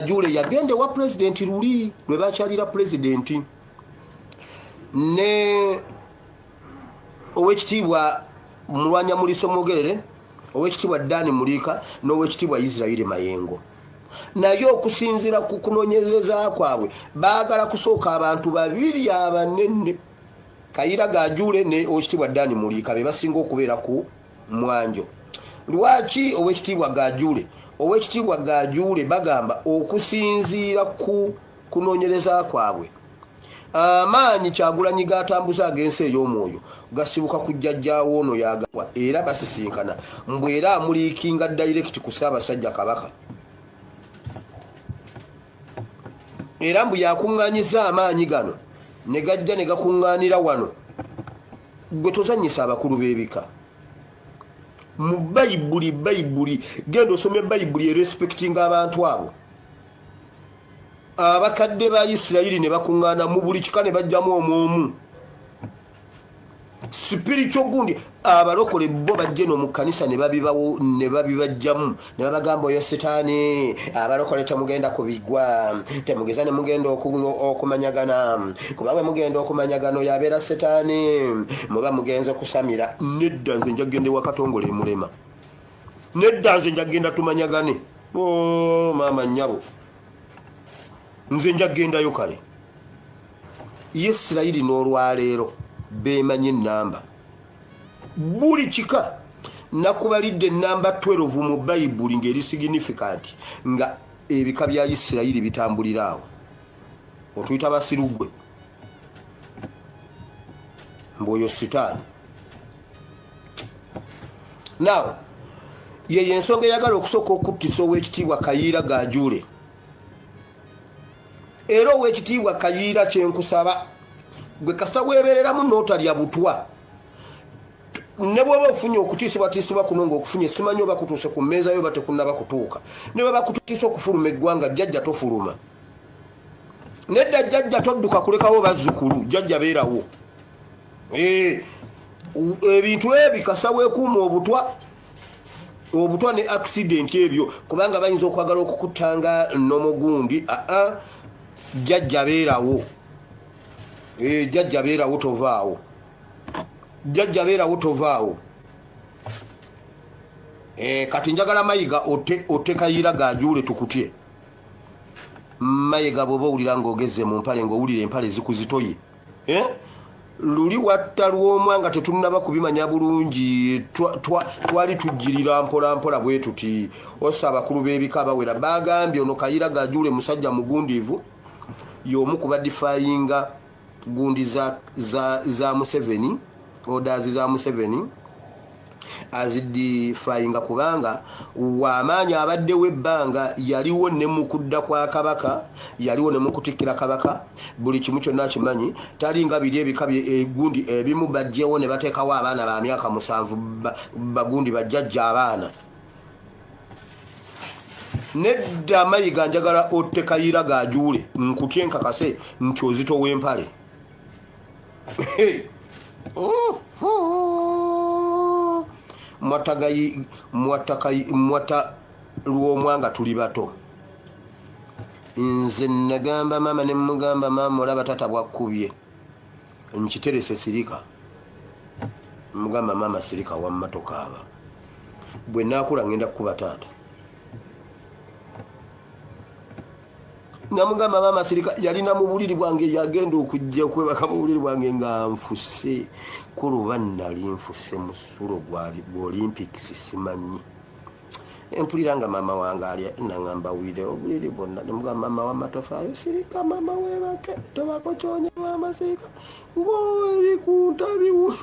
Gaajule yagenda ewa pulezidenti luli lwe bakyalira pulezidenti ne owekitiibwa Mulwanya Muliso Mwogerere, owekitiibwa Dan Muliika n'owekitiibwa Israel Mayengo. Naye okusinziira ku kunoonyereza kwabwe baagala kusooka abantu babiri abanene, Kayiira Gaajule ne owekitiibwa Dan Muliika, be basinga okubeera ku mwanjo. Lwaki owekitiibwa Gaajule? Owekitiibwa Gaajule bagamba okusinziira ku kunoonyereza kwabwe amaanyi Kyagulanyi g'atambuza ag'ensi ey'omwoyo gasibuka ku jjajjaawo ono yagawa, era basisinkana mbu era amuliikinga dayirekiti ku Ssaabasajja Kabaka, era mbu yakuŋŋaanyiza amaanyi gano ne gajja ne gakuŋŋaanira wano. Gwe tozannyisa abakulu b'ebika mu Bayibuli. Bayibuli, genda osome Bayibuli erespectinga abantu abo. Abakadde ba Isirayiri ne bakuŋŋaana mu buli kika ne bajjamu omwomu spiritual gundi. Abalokole bo bajje no mu kkanisa ne babibawo ne babibajjamu ne babagamba oyo sitaani, abalokole temugenda kubigwa, temugeza ne mugenda okumanyagana, kuba bwe mugenda okumanyagana oyo abeera sitaani, muba mugenze kusamira. Nedda, nze nja kugenda ewa Katongole emulema. Nedda, nze nja kugenda tumanyagane. O maama nnyabo, nze nja kugendayo. Kale Isirayiri n'olwaleero beemanyi ennamba buli kika. Nakubalidde ennamba 12 mu Bayibuli ng'eri significant, nga ebika bya Isirayiri bitambulira awo. Otuyita basirugwe mbu oyo sitaani. Now yeyo ensonga eyagala okusooka okuttisa ow'ekitiibwa Kayiira Gajuule. Era ow'ekitiibwa Kayiira, kyenkusaba gwe, kasita weebereramu n'otalya butwa, ne bwoba ofunye okutiisibwatiisibwa kuno ng'okufunye, simanyi oba kutuuse ku mmeeza yo oba tekunnaba kutuuka, ne bwe bakutiisa okufuluma eggwanga, jjajja tofuluma. Nedda jjajja, todduka kulekawo bazzukulu. Jjajja beerawo. Ebintu ebi kasa weekuuma obutwa, obutwa ne accident ebyo, kubanga bayinza okwagala okukutanga nomugundi. Aa, jjajja beerawo. Jjajja beerawo, tovaawo. Jjajja beerawo, tovaawo. Kati njagala Mayiga otte Kayiira Gajuule tukutye. Mayiga, bw'oba owulira ng'ogezze mu mpale, ng'owulira empale zikuzitoye, eh? Luli watta lw'omwa nga tetunnaba kubimanya bulungi, twali tujjirira mpola mpola bwe tuti. Osa abakulu b'ebika abawera bagambye ono Kayiira Gajuule musajja mugundiivu, y'omu ku badefyinga gundi za Museveni, orders za Museveni azidefyinga, kubanga wamaanyi, abaddewo ebbanga, yaliwo ne mu kudda kwa Kabaka, yaliwo ne mu kutikkira Kabaka, buli kimu kyonna akimanyi. Talinga biri ebika egundi ebimu bajjewo ne bateekawo abaana ba myaka 7, bagundi bajjajja abaana. Nedda Mayiga, njagala otte Kayiira Gajuule nkutye nkakase nti ozitowa empale. Mwatagayi mwatakayi mwata lwomwa nga tuli bato. Nze nagamba maama ne mugamba, "Maama, olaba tata bwakkubye nkiterese, sirika." Mugamba, "Maama, sirika, wamma tokaaba, bwe naakula ngenda kukuba taata." Namugamba, "Maama, sirika." Yalina mu buliri bwange, yagenda okujja okwebaka mu buliri bwange nga nfuse kuluba, nali nfuse musulo gwali gwa Olympics, simanyi. Empulira nga maama wange ali nangamba, "Wire obuliri bwonna." Nemugamba, "Maama, wamma tofaayo, sirika maama, weebake, tobako kyonya, maama sirika." Ng'ebikunta biwunya,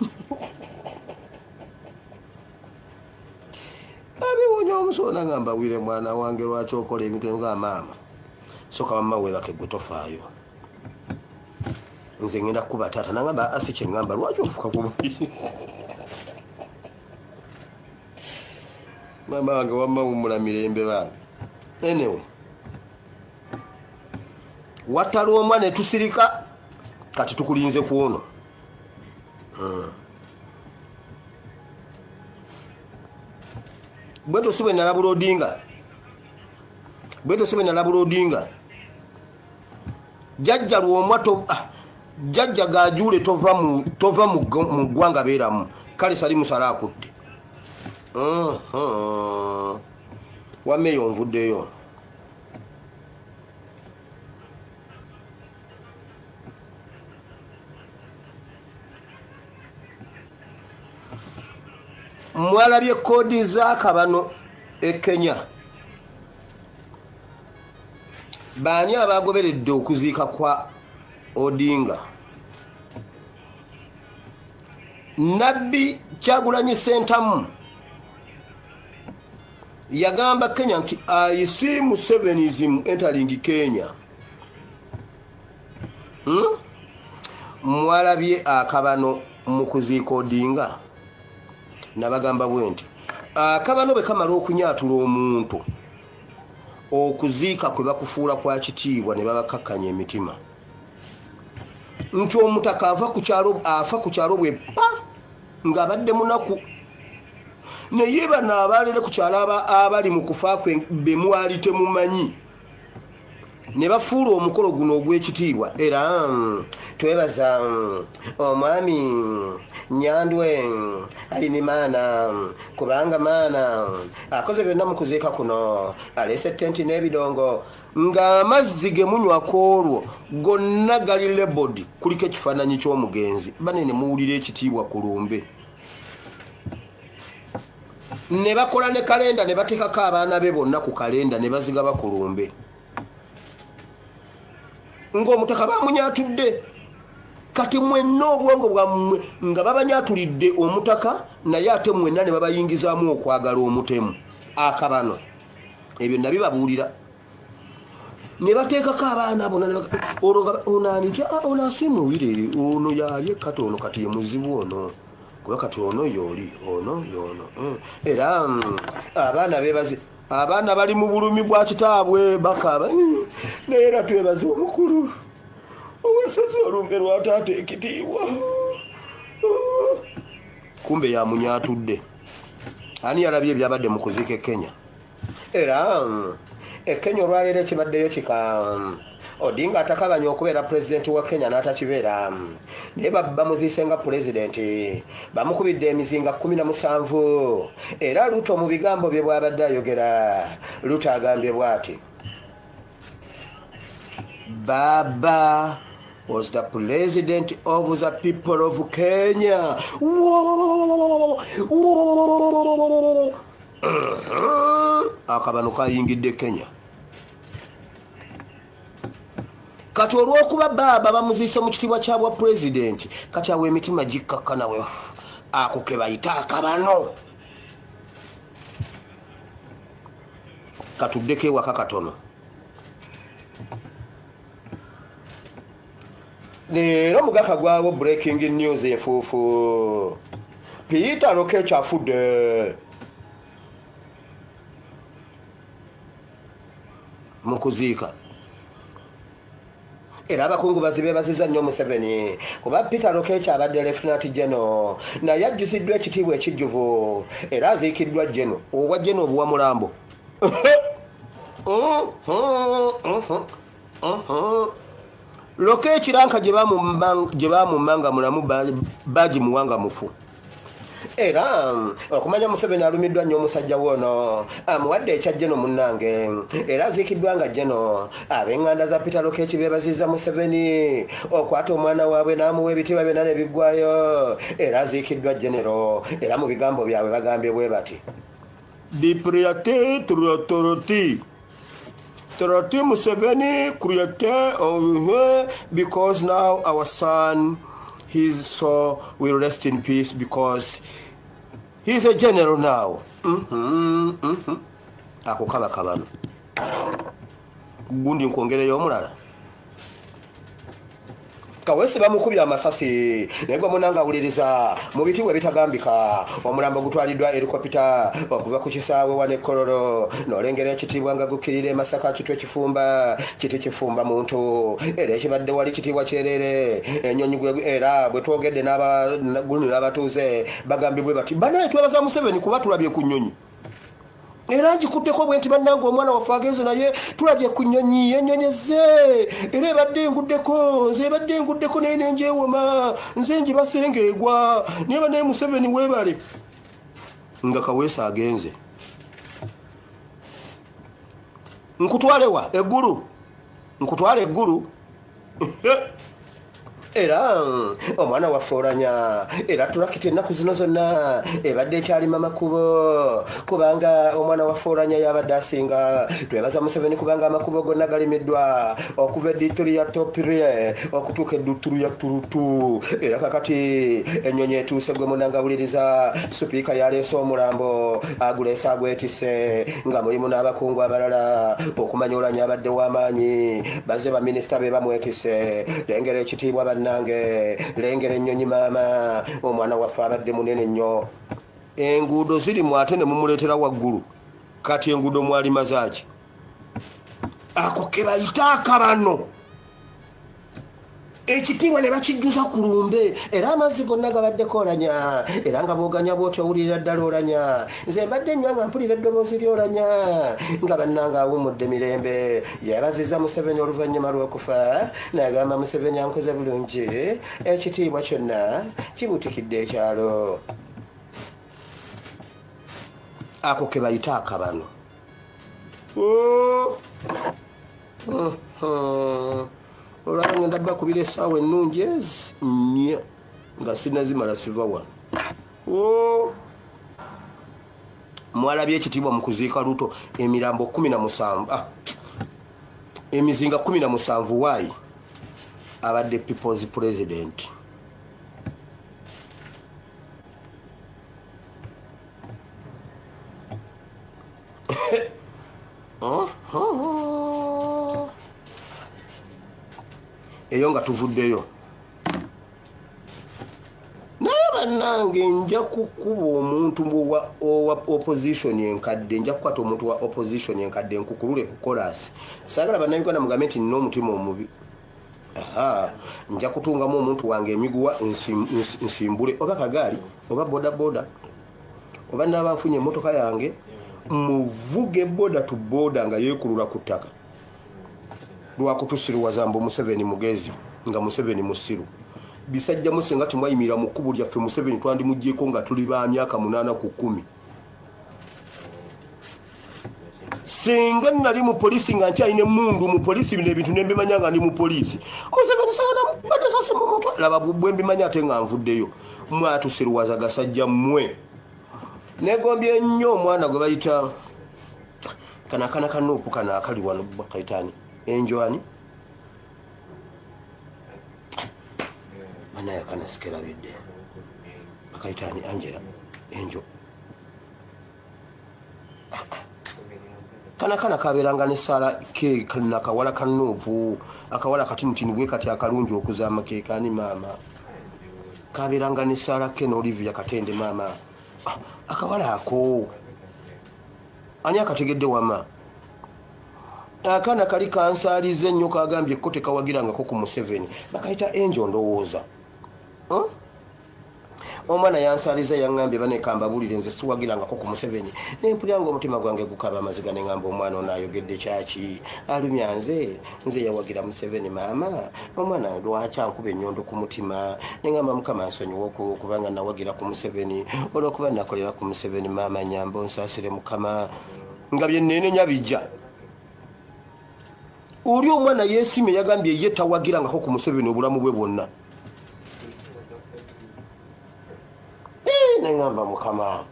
abiwunya omusowo. Nagamba, "Wire mwana wange, lwaki okola ebintu?" Nemugamba, "Maama, soka wamma weebake, gwe tofaayo, nze ngenda kukuba taata." Nagamba, "Asi kyeŋŋamba, lwaki ofuka ku buliri?" Maama wange wamma wumula mirembe bambi. Anyway, watta lwomwa ne tusirika, kati tukulinze ku ono. Bwetyo si bwe nalabula Odinga. Bwetyo Museveni alabula Odinga. Jajja lwomwa to jajja gajuule tova mu tova mu ggwanga beeramu. Kale sali musala akutte. Wameeyo nvuddeyo. Mwalabye koodi z'akabano e Kenya. Baani abagoberedde okuziika kwa Odinga? Nabbi Kyagulanyi Ssentamu yagamba Kenya nti I see Musevenism entering Kenya. Mwalabye akabano mu kuziika Odinga? Nabagamba bwe nti akabano bwe kamala okunyaatula omuntu, okuziika kwe bakufuula kwa kitiibwa ne babakakkanya emitima nti omutaka afa ku kyalo bwe pa ng'abadde munaku, naye bano abaalere ku kyalo abali mu kufa kwe be mwali temumanyi ne bafuula omukolo guno ogw'ekitiibwa. Era twebaza omwami Nyandwe alini maana, kubanga maana akoze byonna mu kuziika kuno, aleese tenti n'ebidongo ng'amazzi ge munywa ku olwo gonna gali lebodi, kuliko ekifaananyi ky'omugenzi. Banene muwulira ekitiibwa ku lumbe. Ne bakola ne kalenda ne bateekako abaana be bonna ku kalenda ne bazigaba ku lumbe ng'omutaka bamunyatudde. Kati mwenna obwongo bwammwe nga babanyatulidde omutaka, naye ate mwenna ne babayingizaamu okwagala omutemu akabano. Ebyo nabibabuulira. Ne bateekako abaana bona olwo nga ono ani nti, ono asiimuwire, ono yaali ekkata, ono kati ye muzibu ono, kuba kati ono yooli, ono yoono. Era abaana beebaze, abaana bali mu bulumi bwa kitaabwe bakaaba, naye era twebaze omukulu owessaza olumbe lwa taata ekitiibwa. Kumbe yamunyatudde. Ani yalabye ebyabadde mu kuziika e Kenya? Era e Kenya olwaleero ekibaddeyo kika Odinga atakabanya okubeera pulezidenti wa Kenya n'atakibeera, naye bamuziise nga pulezidenti, bamukubidde emizinga 17. Era Ruto mu bigambo bye bw'abadde ayogera, Ruto agambye bw'ati: Baba was the president of the people of Kenya. Whoa! Whoa! Akabano kayingidde Kenya. Kati olw'okuba baaba bamuziise mu kitiibwa kya bwa pulezidenti, kati awo emitima gikkakkana we ako ke bayita akabano. Katuddeko ewaka katono. Leero mugaka gwawo breaking news enfuufu. Peter Lokech afudde mu kuziika. Era abakungubazi beebaziza nnyo Museveni kuba Peter Lokech abadde Lieutenant General, naye ajjuziddwa ekitiibwa ekijjuvu era aziikiddwa General. Obwa General obuwa mulambo. Lokech ranka gye bamumma nga mulamu bagimuwa nga mufu. Era okumanya Museveni alumiddwa nnyo omusajja wono amuwadde ekya Jeno munnange, era aziikiddwa nga Jeno. Ab'eŋŋanda za Peter Lokech beebazizza Museveni okwata omwana waabwe n'amuwa ebitiibwa byonna ne biggwayo, era aziikiddwa Genero. Era mu bigambo byabwe bagambye bwe bati: Dipriate Truatoroti Toroti Museveni created because now our son, his soul will rest in peace because he's a general now. Ako kaba kabano. Gundi nkwongereyo omulala. Kaweesi bamukubye amasasi naye gwe munanga awuliriza mu bitiibwa ebitagambika. Omulambo gutwaliddwa helikopita okuva ku kisaawe wano e Kololo n'olengera ekitiibwa nga gukkirira e Masaka. Kitwe kifumba kiti kifumba muntu, era ekibadde wali kitiibwa kyereere. Ennyonyi gwe era bwe twogedde n'abatuuze bagambibwe bati, banaye twebaza Museveni kuba tulabye ku nnyonyi. Era ngikutteko bwe nti, bannange, omwana waffe agenze, naye tulabye ku nnyonyi, ennyonyi ezze, era ebadde enguddeko, nze ebadde enguddeko, naye nenjewoma, nze ngibasenga egwa, naye banaye Museveni weebale nga Kaweesa agenze. Nkutwalewa eggulu? Nkutwala eggulu? Era omwana waffe Olanya, era tulakita ennaku zino zonna ebadde ekyalima makubo, kubanga omwana waffe Olanya yabadde asinga. Twebaza Museveni kubanga amakubo gonna galimiddwa okuva edituli ya Topirie okutuuka edutulu ya Turutu. Era kakati ennyonyi etuuse, gwe munanga wuliriza, supiika yaleese omulambo, aguleese agwetisse, nga mulimu n'abakungu abalala. Okumanya Olanya abadde w'amaanyi, baze baminisita be bamwetisse. Lengera ekitiibwa, bannange, lengera ennyonyi maama. Omwana waffe abadde munene nnyo. Enguudo zirimu ate ne mumuleetera waggulu. Kati enguudo mwalima zaaki? Ako ke bayita akabano. Ekitiibwa ne bakijjuza ku lumbe, era amazzi gonna gabaddeko Olanya. Era nga bwoganya bwotyo owulirira ddala Olanya. Nze mbadde nnywa nga mpulira eddoboozi ly'Olanya nga bannanga awummudde mirembe. Yeebaziza Museveni oluvannyuma lw'okufa, n'agamba, "Museveni ankoze bulungi, ekitiibwa kyonna kibuutikidde ekyalo." Ako ke bayita akabano. Oh! Olwaba ngenda bakubira essaawa ennungi ezi nnya nga sinazimala siva wano. Oh! Mwalabye ekitiibwa mu kuziika Luto, emirambo 17, ah, emizinga 17. Waayi abadde People's President. Eyo nga tuvuddeyo, naye bannange, nja kukuba omuntu owa opposition enkadde, nja kukwata omuntu wa opposition enkadde nkukulule ku kolasi. Saagala bannayuganda mugambe nti nina omutima omubi. Aha, nja kutungamu omuntu wange emiguwa, nsimbule oba kagaali oba boda boda oba naaba nfunye emmotoka yange, muvuge boda to boda nga yeekulula ku ttaka. Lwakutusiruwaza mbu Museveni mugezi, nga Museveni musiru. Bisajja muse, nga temwayimirira mu kkubo lyaffe, Museveni twandimugyeko nga tuli ba myaka 8 ku 10. Singa nali mu polisi nga nkyalina emundu mu polisi, bino ebintu nembimanya nga ndi mu polisi, Museveni sagana badde sasi mu mutwe. Laba bwe mbimanya ate nga nvuddeyo. Mwatusiruwaza gasajja mmwe. Negombye nnyo omwana gwe bayita kano akana kanuupu kano akali wano, bakayitaani enjwani banaye, akana sikerabidde, bakayitaani Angela Enjo. Kana kana kabeeranga ne Saala ke nakawala kanuupu, akawala katinitini bwe kati akalungi okuzaama kekani maama, kabeeranga ne Saala ke ne Olivia Katende maama. Ah, akawala ako ani akategedde? Wama akaana kali kansaalize nnyo, kagambye ko tekawagirangako ku Museveni, bakayita Enjo ndowooza. Huh? Omwana yansaliza, yaŋŋambye, "Banekambabulire, nze siwagirangako ku Museveni." Nempulira nga omutima gwange gukaba amaziga, neŋŋamba, "Omwana ono ayogedde kyaki? Alumya nze, nze yawagira Museveni maama, omwana lwaki ankuba ennyondo ku mutima?" Neŋŋamba, "Mukama nsonyiwa kubanga nawagira ku Museveni, olwokuba nakolera ku Museveni. Maama nyamba, onsaasire Mukama." Nga byeneenenya bijja. Oli omwana yeesimye, yagambye ye tawagirangako ku Museveni obulamu bwe bwonna. Neŋŋamba, "Mukama,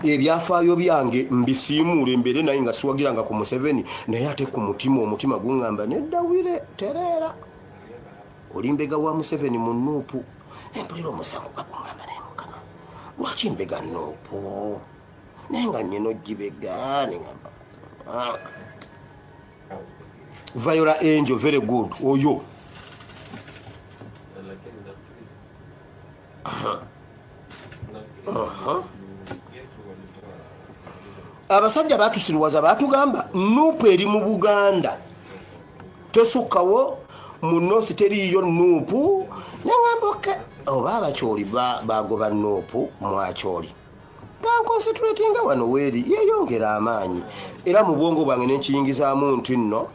ebyafaayo byange mbisiimuule mbeere naye nga siwagiranga ku Museveni." Naye ate ku mutima, omutima guŋŋamba, "Neddawire tereera, oli mbega wa Museveni mu Nuupu." Empulira omusango gakuŋŋamba, "Naye Mukama, lwaki mbega Nuupu naye nga nyina ogibega?" Neŋŋamba, "Ah." Viola Angel, very good. Oyo Abasajja batusiruwaza, batugamba Nuupu eri mu Buganda, tosukkawo mu North, teriiyo Nuupu. Neŋamba, "Okay, oba Abakyoli bagoba Nuupu mwakyoli." Nga nconcentratinga wano weeri yeeyongera amaanyi, era mu bwongo bwange ne nkiyingizaamu nti nno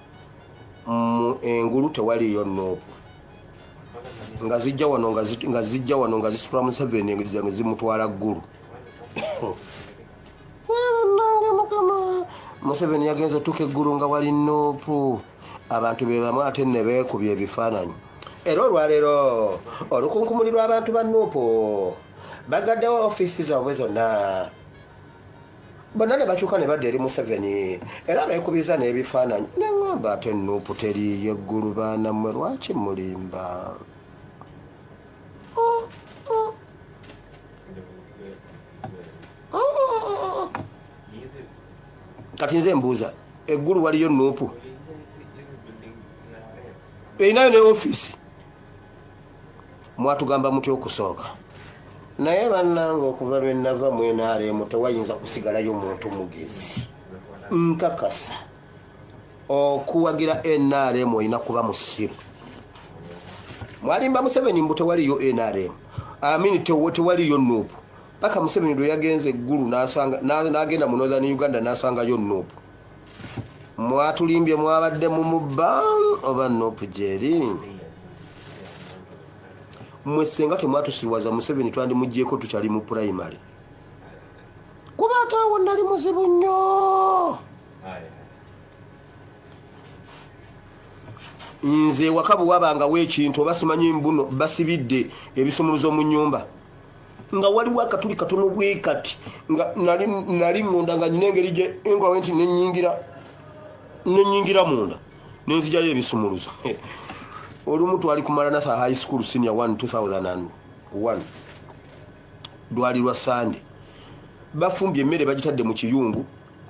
mu engulu tewaliiyo Nup. Nga zijja wano, nga zijja wano, nga zisitula Museveni, nga zimutwala Ggulu. Bannange, Mukama, Museveni yagenze otuuka eggulu nga wali Nup. Abantu be bamu ate ne beekubya ebifaananyi. Era olwaleero olukunkumuli lw'abantu ba Nup bagaddewo ofiisi zaabwe zonna, bonna ne bakyuka ne badda eri Museveni, era beekubiza n'ebifaananyi. Neŋŋamba, ate Nup teriiyo eggulu? Baana mmwe, lwaki mulimba? Kati nze mbuuza, eggulu waliyo Nup? Erinayo ne ofiisi? Mwatugamba mutya okusooka? Naye bannange, okuva lwe nava mu NRM tewayinza kusigalayo muntu mugezi. Nkakasa okuwagira NRM olina kuba musiru. Mwalimba Museveni mbu tewaliyo NRM, amini tewaliyo Nup, paka Museveni lwe yagenze eggulu n'agenda mu Northern Uganda n'asangayo Nup. Mwatulimbye, mwabadde mumubba oba Nup gyeri? Mmwe senga temwatusirwaza, Museveni twandimugyeko tukyali mu primary, kuba ate awo nali muzibu nnyo. Nze ewaka bwe wabangawo ekintu oba simanyi mbuno basibidde ebisumuluzo mu nyumba, nga waliwo akatuli katono bwe kati, nga nali ŋŋonda nga nina engeri gye enkawe nti nenyingira munda nenzigyayo ebisumuluzo. Olumu twali ku Maranatha High School Senior 1, 2001, lwali lwa Sande. Bafumbye emmere, bagitadde mu kiyungu,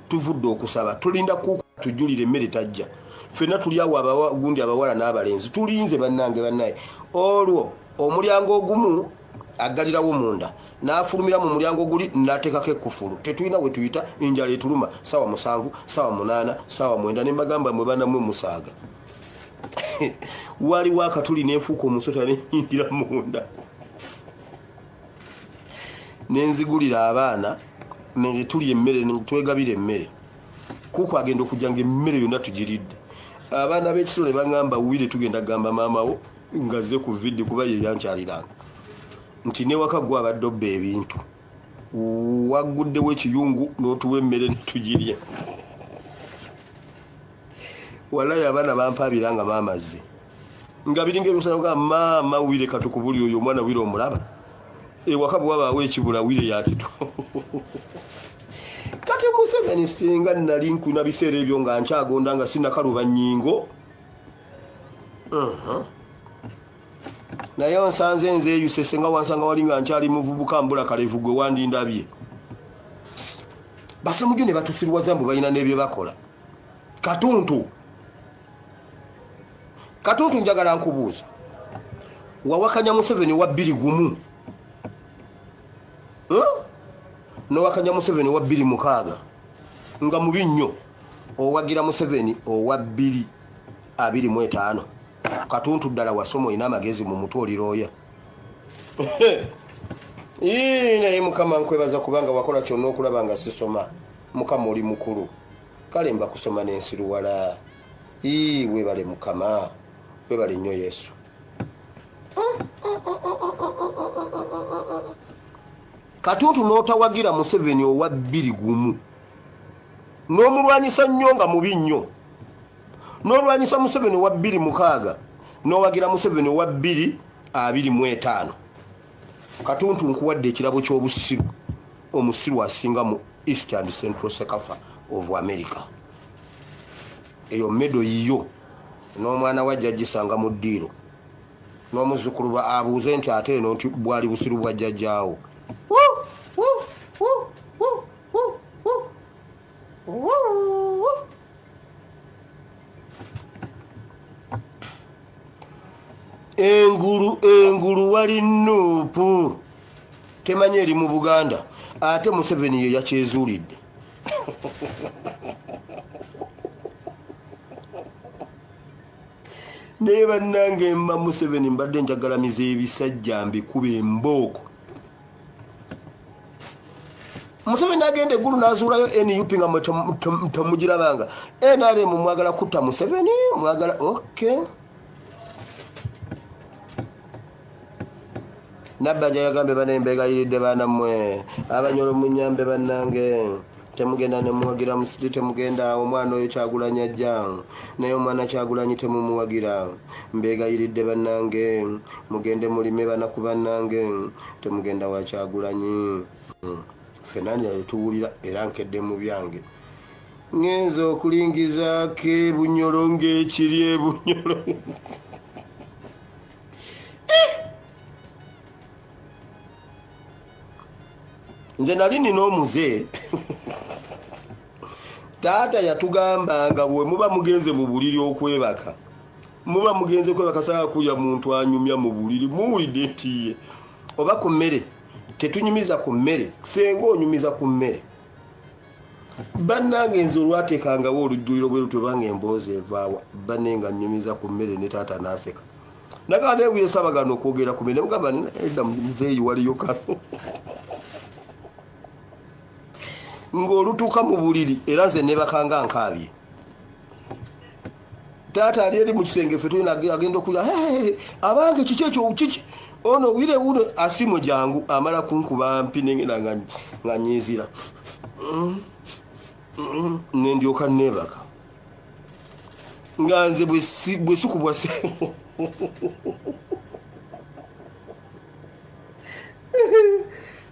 tuvudde okusaba, tulinda kuuku tujulire emmere, tajja. Ffenna tuli awo, gundi abawala n'abalenzi, tulinze. Bannange, bannaye, olwo omulyango ogumu aggalirawo munda, n'afulumira mu mulyango guli n'ateekako ekkufulu. Tetulina we tuyita, enjala etuluma, sawa 7, sawa 8, sawa 9. Ne mbagamba, mwe banamwe musaaga. Waliwo akatuli, nenfuuka omusota, nenyingira munda, nenzigulira abaana, netulya emmere, twegabira emmere. Kuku agenda okujja nga emmere yonna tugiridde. Abaana b'ekisolo ne baŋŋamba, "Wire, tugenda gamba maama wo ngaze ku VD, kuba ye yankyaliranga nti newaka gwe abadde obba ebintu, wagguddewo ekiyungu n'otuwa emmere netugirya." Walayi abaana bampaabira nga maamazze nga biringa ebisana ga maama Wire. Katukubulire, oyo omwana Wire omulaba ewaka bwe wabaawo ekibula, Wire yakitu. Kati Museveni singa nali nkuna biseera ebyo nga nkyagonda, nga sinakaluba nnyingo. Naye onsanze nze eyuse, senga wansanga wali nga nkyali muvubuka mbula kalevu, gwe wandindabye. Basemujo ne batusirwaza mbu balina n'ebye bakola. Katuntu, Katuntu, njagala nkubuuza, wawakanya Museveni wa 2-1, nowakanya Museveni wa 2-6 nga mubi nnyo, owagira Museveni owa 2025. Katuntu, ddala wasoma, olina amagezi mu mutwe, olirooya. Naye Mukama nkwebaza kubanga wakola kyonna okulaba nga sisoma. Mukama oli mukulu. Kale mba kusoma n'ensiruwala. Ii, webale Mukama, webale nnyo Yesu. Katuntu, n'otawagira Museveni owa 2-1, n'omulwanyisa nnyo nga mubi nnyo, n'olwanyisa Museveni owa 2-6, n'owagira Museveni owa 2025. Katuntu, nkuwadde ekirabo ky'obusiru, omusiru asinga mu East and Central Sekafa of America. Eyo medal yiyo, n'omwana wajja gisanga mu ddiiro, n'omuzzukulu abuuze nti ate eno nti bwali busiru bwa jjajjaawo. Wuu, wuu, wuu, wuu, wuu, wuu, wuu. Engulu, engulu wali Nup temanyi eri mu Buganda, ate Museveni ye yakyezuulidde. Naye bannange, mba Museveni mbadde njagalamiza ebisajja mbikuba embooko. Museveni agenda eggulu n'azuulayo NUP nga mwe temugirabanga. NRM mwagala kutta Museveni, mwagala okay. Nabbanja yagambye bane mbegayiridde baana mmwe abanyolo munyambe bannange temugenda nemuwagira musiri temugenda omwana oyo Kyagulanyi ajja naye omwana Kyagulanyi temumuwagira mbegayiridde bannange mugende mulime banaku bannange temugenda wa Kyagulanyi. Ffena tuwulira era nkedde mu byange ngenze okulingizaako ebunyolo ng'ekiri ebunyolo. Nze nali nina omuze taata yatugambanga bwe muba mugenze mu buliri okwebaka muba mugenze kwebaka saa kulya muntu anyumya mu buliri muwulidde ntiye oba ku mmere tetunyumiza ku mmere senga onyumiza ku mmere bannange nze olwateekangawo olujjuliro bwe lutyo obanga emboozi evaawa banne nga nnyumiza ku mmere ne taata n'aseka nagaa newuye sabagana okwogera ku mmere nemugamba edda muzeeyi waliyo kano ng'olutuuka mu buliri era nze nebakanga nkaabye taata ali eri mu kisenge ffe tulina agenda okulya abange kiki ekyo kiki ono wire wuno asimu jangu amala kunkuba mpi nengenda nga nyizira nendyoka nebaka nga nze bwe sikubwa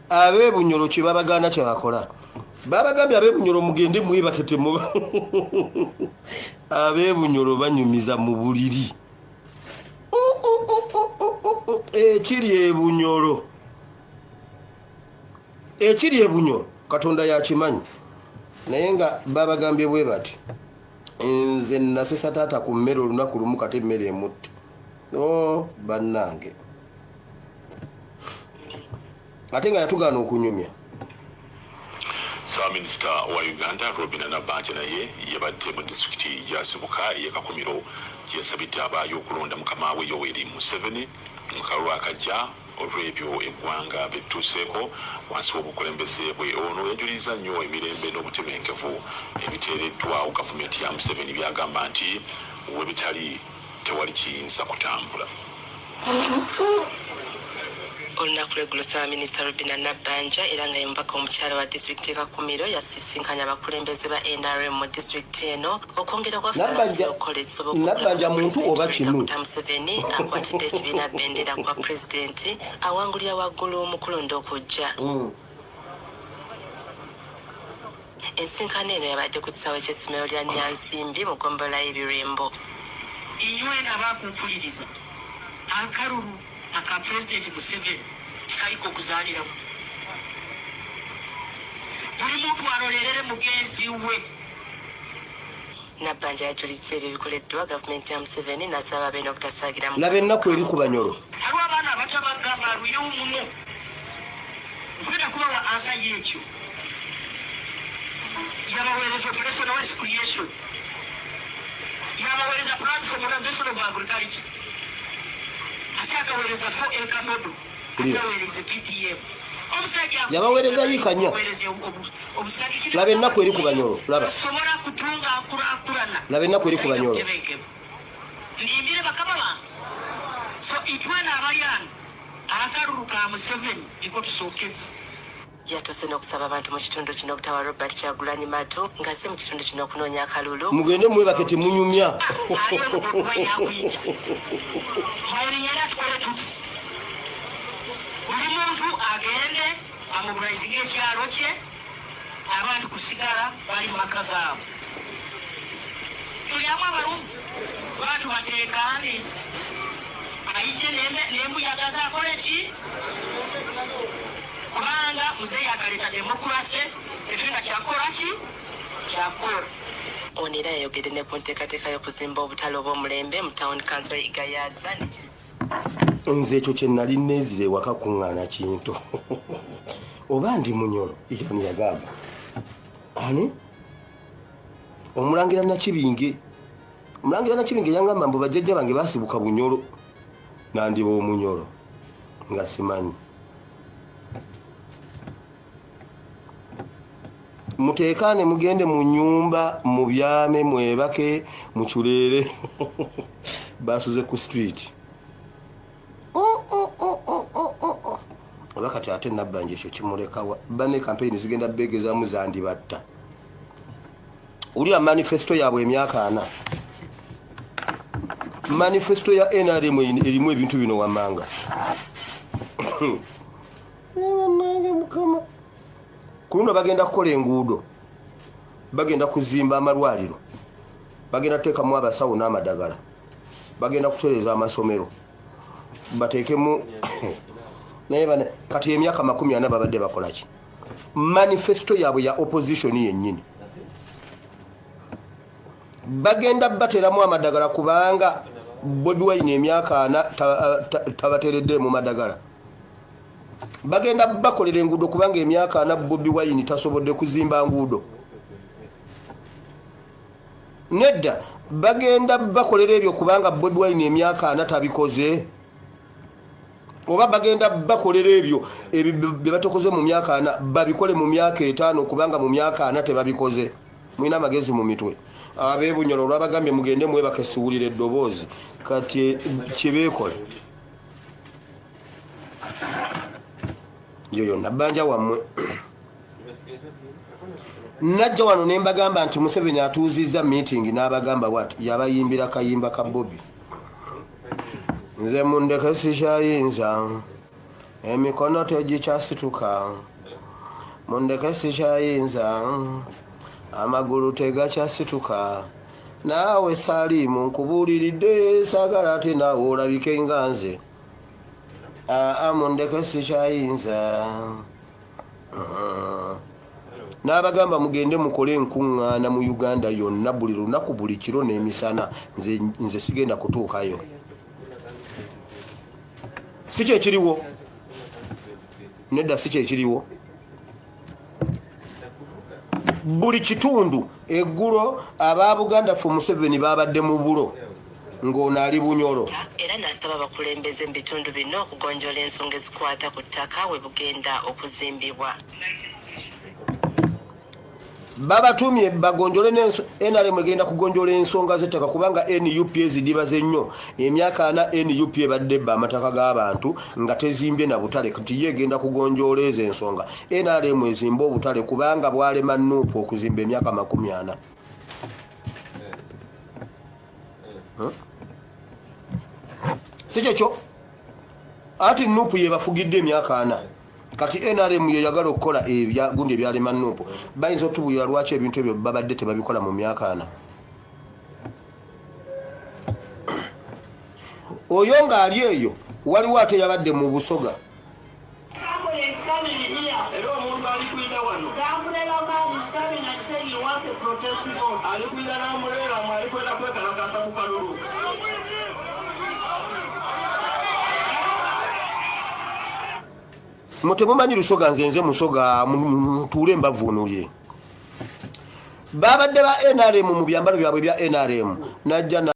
abebunyolo kyebabagaana kyebakola babagambye abebunyolo mugende mwebake temuba abebunyolo banyumiza mu buliri ekiri ebunyolo ekiri ebunyolo Katonda yakimanyi naye nga babagambye bwe bati nze nasesa taata ku mmere olunaku lumu kati emmere emutte o bannange ate nga yatugaana okunyumya. Ssaabaminisita wa Uganda Robinah Nabbanja naye yabadde mu disitulikiti gy'asibuka ey'e Kakumiro gye yasabidde abaayo okulonda mukama we Yoweri Museveni mu kalulu akajja olw'ebyo eggwanga bye lituuseeko wansi w'obukulembeze bwe. Ono yajulizza nnyo emirembe n'obutebenkevu ebiteereddwawo gavumenti ya Museveni by'agamba nti we bitali tewali kiyinza kutambula. Olunaku lw'eggulo Ssaabaminisita Robinah Nabbanja era nga ye mubaka omukyala wa disitulikiti y'e Kakumiro yasisinkanye abakulembeze ba nrm mu disitulikiti eno okwongera okwa Falansi okukola ekisoboka Nabbanja okulaba muntu Pulezidenti oba Yoweri kinu? Kaguta Museveni akwatidde ekibiina bendera kuba Pulezidenti awangulira waggulu mu kulonda okujja. Ensinkano eno yabadde ku kisaawe ky'essomero lya Nyansimbi mu ggombolola y'e Birembo. Inywe abakumpuliriza, akaruru aka Pulezidenti Museveni tikali k'okuzaaliramu. Buli muntu arolerere mugenzi we. Nabbanja yajulizza ebyo ebikoleddwa gavumenti ya Museveni n'asaba Beene obutasaagira mu Laba kalulu ennaku ka eri ku Mukono. Banyoro. Hariho abaana abato abagamba arwireho muno. Nkwenda kubawa ansa y'ekyo. Yabaweereza Operation Wealth Creation. Yabaweereza Platform Organization of Agriculture. Ate akaweereza 4 Acre Model. Ate aweereza PPM. Omusajja Yabaweereza yiikanya. Laba ennaku eri ku Banyoro. Laba. Sobola kutunga nkulakulana. Laba ennaku eri ku Banyoro. Ndindire bakama bange. So itwena abayana akalulu ka Museveni niko tusookeze. Yatuuse n'okusaba abantu mu kitundu kino obutawa Robert Kyagulanyi matu ng'azze mu kitundu kino okunoonya akalulu. Mugende mwebake temunyumya. Buli muntu agende amobilizinge ekyalo kye abandi kusigala bali mu maka gaabwe. Tulyamu abalungi bantu bateekaane aije nembuyaga zakole ki kubanga muzeeyi akaleta demokurase efena kyakola ki kyakola. Ono era yayogedde ne ku nteekateeka y'okuzimba obutale obw'omulembe mu Town Council e Gayaza ne Nze ekyo kye nali neezira ewaka kuŋŋaana kintu oba ndi munyolo yani yagamba ani omulangira Nakibinge omulangira Nakibinge yangamba mbu bajjajja bange basibuka bunyolo nandiba omunyolo nga simanyi. Muteekaane, mugende mu nyumba, mubyame, mwebake, muculeere. Basuze ku street. Oh, oh, oh, oh, oh, oh, oh. Oba kati ate Nabbanja ekyo kimulekawa? Bane kampeyini zigenda begezamu, zandibatta. Wulira manifesto yaabwe emyaka 40. Manifesto ya NRM erimu ebintu bino wammanga. Bannange, Mukama, ku luno bagenda kukola enguudo, bagenda kuzimba amalwaliro, bagenda kuteekamu abasawo n'amadagala, bagenda kutereeza amasomero, bateekemu. Naye kati emyaka 40 babadde bakolaki? Manifesto yaabwe ya opposition yennyini, bagenda bateramu amadagala kubanga Bobi Wine emyaka 40 tabateereddeemu madagala. Bagenda bakolera enguudo kubanga emyaka 40 Bobi Wine tasobodde kuzimba nguudo. Nedda, bagenda bakolera ebyo kubanga Bobi Wine emyaka 40 tabikoze. Oba bagenda bakolera ebyo bye batakoze mu myaka 40, babikole mu myaka 5 kubanga mu myaka 40 tebabikoze. Mulina amagezi mu mitwe? Abeebunyolo olwabagambye mugende mwebake, siwulira eddoboozi. Kati kyebeekole yo yonna bbanja wammwe. Najja wano ne mbagamba nti Museveni atuuzizza meeting n'abagamba wat yabayimbira kayimba ka Bobi: "Nze mundeke, sikyayinza, emikono tegikyasituka, mundeke, sikyayinza, amagulu tegakyasituka. Naawe Saalimu nkubuuliridde, saagala ate naawe olabike nga nze. Aa, mundeke, sikyayinza." N'abagamba mugende mukole enkuŋŋaana mu Uganda yonna, buli lunaku, buli kiro n'emisana. Nze sigenda kutuukayo. Si kyekiriwo? Nedda, si kyekiriwo. Buli kitundu. Eggulo aba Buganda for Museveni babadde mu bulo, ng'ono ali Bunyolo. Era n'asaba abakulembeze mu bitundu bino okugonjoola ensonga ezikwata ku ttaka we bugenda okuzimbibwa. Babatumye bagonjole. NRM egenda kugonjola ensonga z'ettaka kubanga NUP ezidibaze nnyo. Emyaka 40 NUP ebadde ebba amataka g'abantu nga tezimbye na butale. Kati ye egenda kugonjoola ezo ensonga. NRM ezimbe obutale kubanga bwalema NUP okuzimba emyaka 40. Si kyekyo? Ati NUP yebafugidde emyaka 40. Kati NRM yeyagala okukola ebyagundi ebyalema NUP. Bayinza otubulira lwaki ebintu ebyo babadde tebabikola mu myaka 40? Oyo ng'ali eyo, waliwo ate yabadde mu Busoga. Somebody is coming here. Era omuntu alikwida wano. The umbrella man is coming and saying he wants a protest vote. Alikwida na umbrella mu alikwenda kwekalakasa ku kalulu. Mwe temumanyi Lusoga, nze Musoga, mutuule mbavuunulye. Babadde ba NRM mu byambalo byabwe bya NRM, najja.